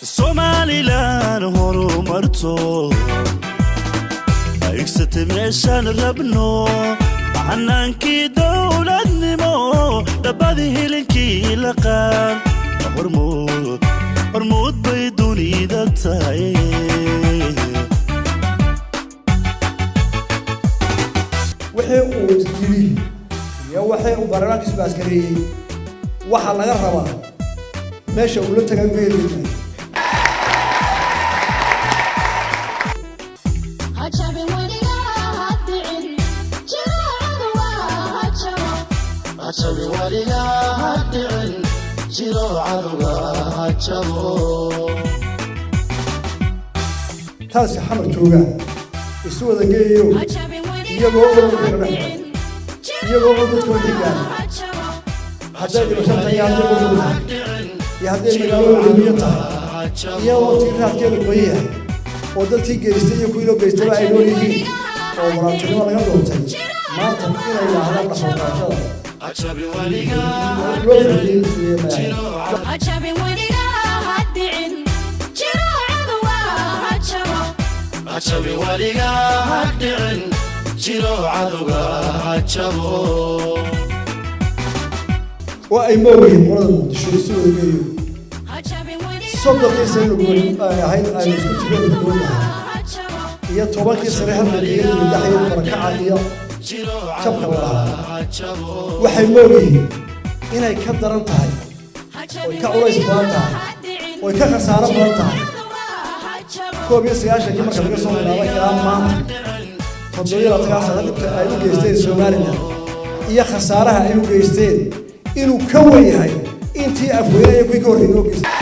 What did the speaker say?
Somalilan horumarto, ayigsatay meeshaan rabno, hanaankii dowladnimo, dhabadii hilinkii la qaan, hormuud hormuud bay dunida tahay. Wixii uu yidhi iyo wixii uu baarlamaankiisu baaskareeyey waxaa laga rabaa meesha uu la tagay uga. Ha jabin weligaa, ha dhicin, jiro cadowga ha jabo. Taasi Xamar joogaa isu wada geeyo, iyagoo oo dhex, iyagoo oo dadkoodii gaara, hadday dhimasho tahay iyo hadday qudub tahay iyo hadday magaalada miyo tahay, iyagoo tii raadkeedu qoyan yahay oo dadkii geystay iyo kuwii loo geystayba ay nool yihiin oo walaaltinimo laga doontay, maanta inay yidhaahdaan dhaxalqaashada loo fadhiyey. Ha jabin weligaa, ha dhicin, jiro cadowga ha jabo. Oo ay moogyihiin qolada Muqdisho isu wada geeyo, 30kii sane gooni ay ahayd aynu isku jirada goonnahay iyo 10kii sane halganka iyo dibadaxa iyo barakaca iyo jabka la lahaa, waxay moogyihiin inay ka daran tahay oy ka culays badan tahay oy ka khasaaro badan tahay 91kii marka laga soo bilaabo ilaa maanta, 27kaa sano, dhibka ay u geysteen Somaliland iyo khasaaraha ay u geysteen inuu ka wen yahay intii Afweyne iyo kuwii ka horreeyay loo geystay.